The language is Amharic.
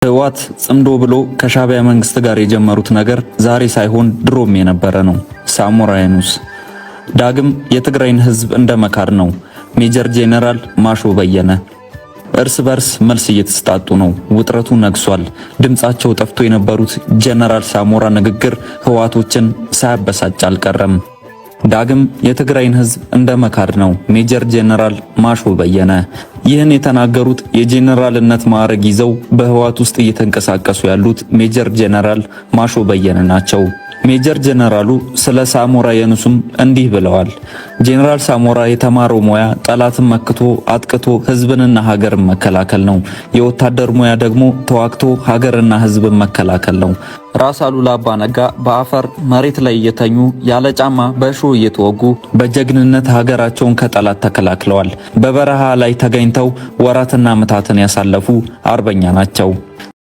ህወሓት ጽምዶ ብሎ ከሻዕቢያ መንግስት ጋር የጀመሩት ነገር ዛሬ ሳይሆን ድሮም የነበረ ነው። ሳሞራ የኑስ ዳግም የትግራይን ህዝብ እንደመካድ ነው። ሜጀር ጄኔራል ማሾ በየነ እርስ በርስ መልስ እየተሰጣጡ ነው። ውጥረቱ ነግሷል። ድምጻቸው ጠፍቶ የነበሩት ጄኔራል ሳሞራ ንግግር ህወሓቶችን ሳያበሳጭ አልቀረም። ዳግም የትግራይን ህዝብ እንደመካድ ነው። ሜጀር ጄኔራል ማሾ በየነ ይህን የተናገሩት የጄኔራልነት ማዕረግ ይዘው በህወሓት ውስጥ እየተንቀሳቀሱ ያሉት ሜጀር ጄኔራል ማሾ በየነ ናቸው። ሜጀር ጄኔራሉ ስለ ሳሞራ የኑስም እንዲህ ብለዋል። ጄኔራል ሳሞራ የተማረው ሙያ ጠላትን መክቶ አጥቅቶ ህዝብንና ሀገርን መከላከል ነው። የወታደር ሙያ ደግሞ ተዋግቶ ሀገርና ህዝብን መከላከል ነው። ራስ አሉላ አባ ነጋ በአፈር መሬት ላይ እየተኙ ያለ ጫማ በእሾህ እየተወጉ በጀግንነት ሀገራቸውን ከጠላት ተከላክለዋል። በበረሃ ላይ ተገኝተው ወራትና ዓመታትን ያሳለፉ አርበኛ ናቸው።